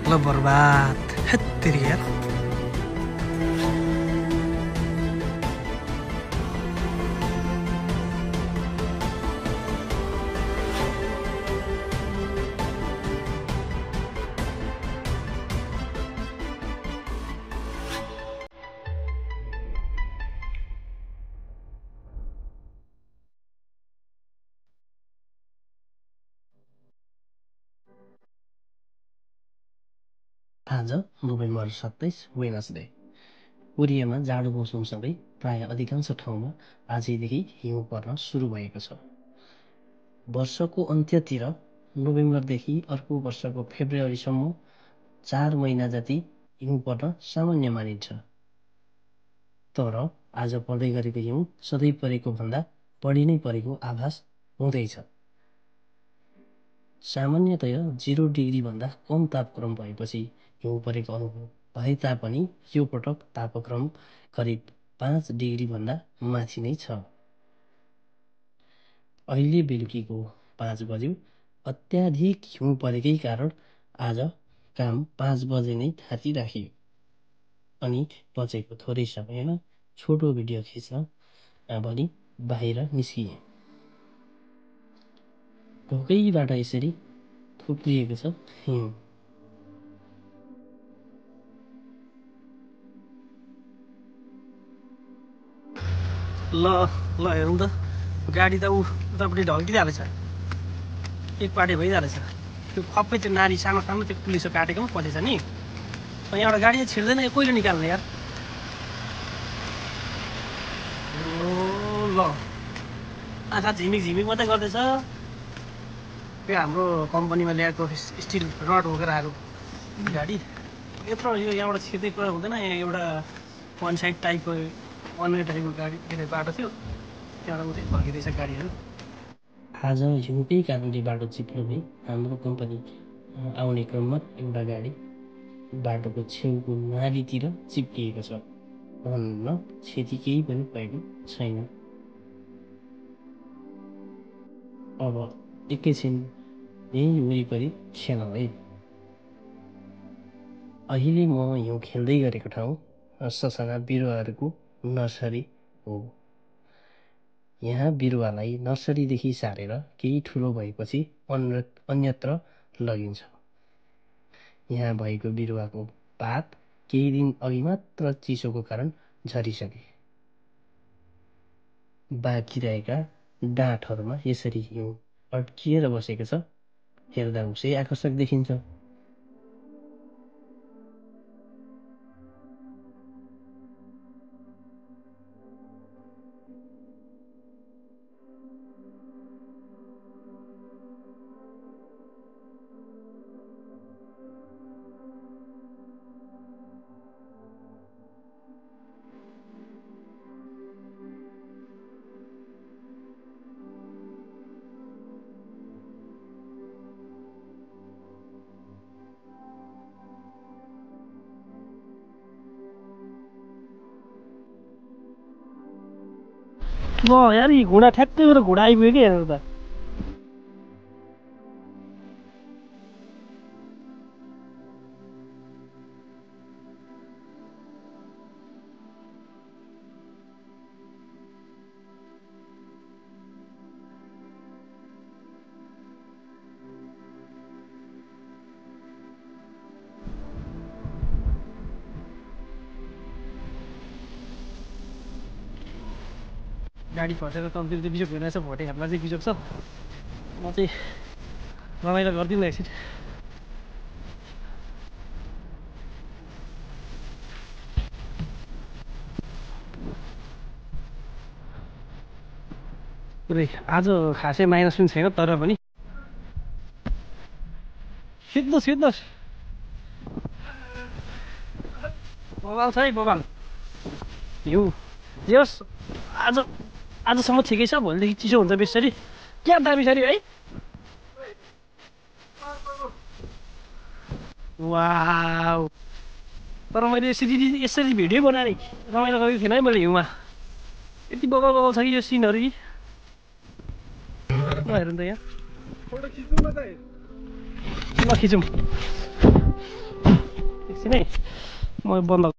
ल बर्बाद हेत्तेरी यार। आज नोभेम्बर 27 वेडनेसडे। कोरियामा जाडो मौसमसँगै प्राय अधिकांश ठाउँमा आजैदेखि हिउँ पर्न सुरु भएको छ। वर्षको अन्त्यतिर नोभेम्बरदेखि अर्को वर्षको फेब्रुअरीसम्म 4 महिना जति हिउँ पर्न सामान्य मानिन्छ। तर आज पर्दै गरेको हिउँ सधैँ परेको भन्दा बढी नै परेको आभास हुँदैछ। सामान्यतया 0 डिग्रीभन्दा कम तापक्रम भएपछि हिउँ परेको अनुभव भए तापनि यो पटक तापक्रम करिब 5 डिग्रीभन्दा माथि नै छ। अहिले बेलुकीको 5 बज्यो। अत्याधिक हिउँ परेकै कारण आज काम 5 बजे नै थाती राखियो अनि बचेको थोरै समयमा छोटो भिडियो खिच्न भनी बाहिर निस्किए। ढोकैबाट यसरी थुप्रिएको छ हिउँ। ल ल हेरौँ त, गाडी त उतापट्टि ढल्किरहेको रहेछ, एकपाटे भइरहेको रहेछ। त्यो खप्पै त्यो नारी सानो सानो त्यो पुलिसो काटेकोमा पसेछ नि। यहाँबाट गाडी छिर्दैन, यो कहिले निकाल्ने यार। ल आँखा झिमिक झिमिक मात्रै गर्दैछ। त्यो हाम्रो कम्पनीमा ल्याएको स्टिल रड बोकेर आएको गाडी यत्रो यो यहाँबाट छिर्दै कुरा हुँदैन। यहाँ एउटा वान साइड टाइपको वान वे टाइपको गाडी के अरे बाटो थियो, त्यहाँबाट उतै फर्किँदैछ गाडीहरू। आज हिउँकै कारणले बाटो चिप्लो भई हाम्रो कम्पनी आउने क्रममा एउटा गाडी बाटोको छेउको नालीतिर चिप्लिएको छ। भन्न क्षति केही पनि भएको छैन। अब एकैछिन यही वरिपरि खेलौँ है। अहिले म हिउँ खेल्दै गरेको ठाउँ ससाना बिरुवाहरूको नर्सरी हो। यहाँ बिरुवालाई नर्सरीदेखि सारेर केही ठुलो भएपछि अन्यत्र लगिन्छ। यहाँ भएको बिरुवाको पात केही दिन अघि मात्र चिसोको कारण झरिसके। बाँकी रहेका डाँठहरूमा यसरी हिउँ अड्किएर बसेको छ। हेर्दा उसै आकर्षक देखिन्छ। ल यार यी घुँडा ठ्याक्कै मेरो घुँडा आइपुग्यो कि हेर्नु त। गाडी फसेर कम्ती बिजोग भइरहेछ। भोटे हातमा चाहिँ बिजोग छ। म चाहिँ रमाइलो गरिदिउँ एकछिन। पुरै आज खासै माइनस पनि छैन, तर पनि खिच्नुहोस् खिच्नुहोस्। बबाल छ है बबाल। हिउँ जे होस् आजसम्म ठिकै छ। भोलिदेखि चिसो हुन्छ बेसरी। क्या दामी छ नि है। वाउ, तर मैले यसरी भिडियो बनाएँ रमाइलो गरेको थिएन है मैले हिउँमा। यति बबाल बबाल छ कि यो सिनहरू कि ल हेर्नु त यहाँ। ल खिचौँ। एकछिन है म बन्द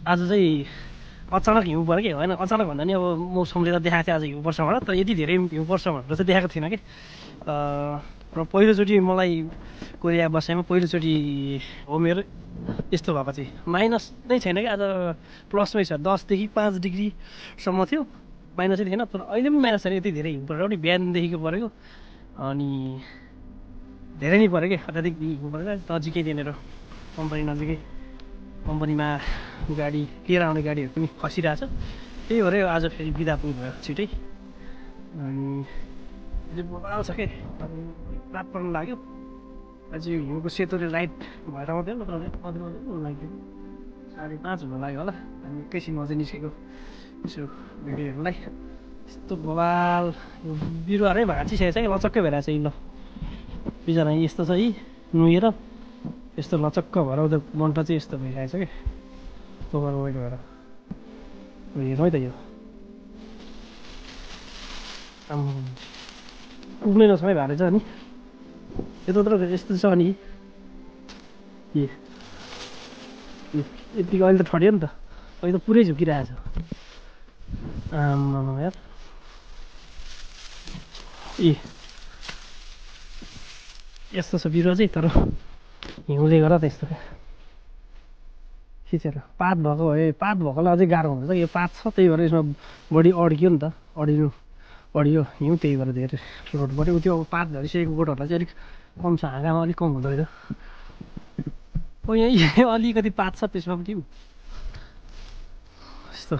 आज चाहिँ अचानक हिउँ पऱ्यो कि होइन अचानक भन्दा नि अब मौसमले त देखाएको थियो आज हिउँ पर्छ भनेर तर यति धेरै हिउँ पर्छ भनेर चाहिँ देखाएको थिएन कि र पहिलोचोटि मलाई कोरिया बसाइमा पहिलोचोटि हो मेरो यस्तो भएको चाहिँ माइनस नै छैन कि आज प्लसमै छ 10 देखि 5 डिग्रीसम्म थियो माइनस चाहिँ थिएन तर अहिले पनि माइनस छैन यति धेरै हिउँ परेर पनि बिहानदेखिको परेको अनि धेरै नै पऱ्यो कि अत्याधिक हिउँ परेर नजिकै त्यहाँनिर कम्पनी नजिकै कम्पनीमा गाडी लिएर आउने गाडीहरू पनि खसिरहेछ त्यही भएर आज फेरि बिदा पनि भयो छिटै अनि बबाल छ के रात पर्न लाग्यो अझै हिउँको सेतोले लाइट भएर मात्रै नत्र लाइट 5:30 हुन लाग्यो होला अनि एकैछिनमा चाहिँ निस्केको यसो भिडियोहरूलाई यस्तो बबाल बिरुवाहरू है भाँचिसकेको छ कि लचक्कै भइरहेको छ यी ल बिचरा यस्तो छ यी नुहेर यस्तो लचक्क भएर उता मन्ट चाहिँ यस्तो भइरहेको छ कि ओभर वेट भएर हेरौँ है त यो पुग्नै नसम्मै भएको रहेछ अनि यत्रो यस्तो छ अनि यतिको अहिले त ठड्यो नि त अहिले त पुरै झुकिरहेछ आम्मामा यार यस्तो छ बिरुवा चाहिँ तर हिउँले गर्दा त्यस्तो खिचेर पात भएको भए पात भएकोलाई अझै गाह्रो हुन्छ यो पात छ त्यही भएर यसमा बढी अड्कियो नि त अडियो हिउँ त्यही भएर धेरै लोड पऱ्यो त्यो अब पात झरिसकेको बोटहरूलाई चाहिँ अलिक कम छ हाँगामा अलिक कम हुँदो रहेछ यहीँ अलिकति पात छ त्यसमा पनि यस्तो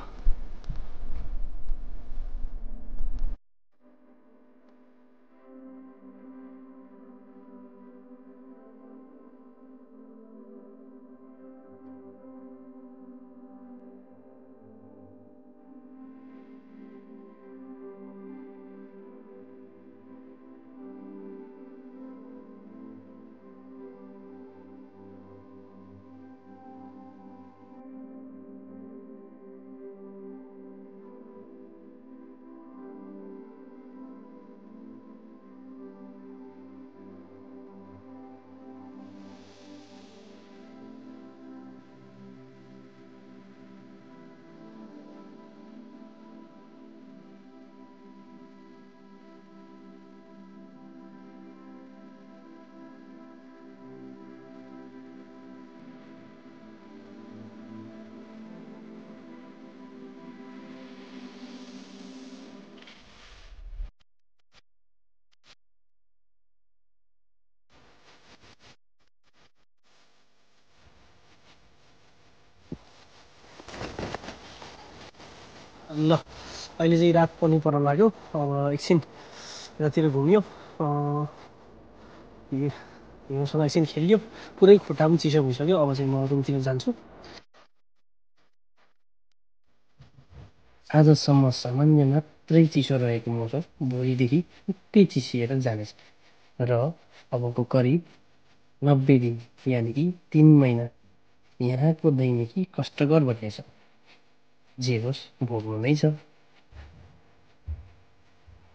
ल अहिले चाहिँ रात पनि पर्न लाग्यो अब एकछिन यतातिर घुम्यो हिउँसँग एकछिन खेलियो पुरै खुट्टा पनि चिसो भइसक्यो अब चाहिँ म रुमतिर जान्छु आजसम्म सामान्य मात्रै चिसो रहेको मौसम भोलिदेखि निकै चिसिएर जानेछ र अबको करिब 90 दिन यानि कि 3 महिना यहाँको दैनिकी कष्टकर बन्नेछ जे होस् भोग्नु नै छ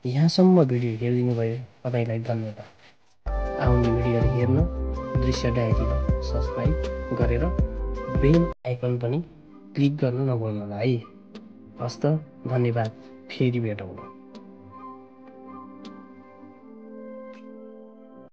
यहाँसम्म भिडियो हेरिदिनु भयो तपाईँलाई धन्यवाद आउने भिडियोहरू हेर्न दृश्य डायरीलाई सब्सक्राइब गरेर बेल आइकन पनि क्लिक गर्न नभुल्नुहोला है हस्त धन्यवाद फेरि भेटौँ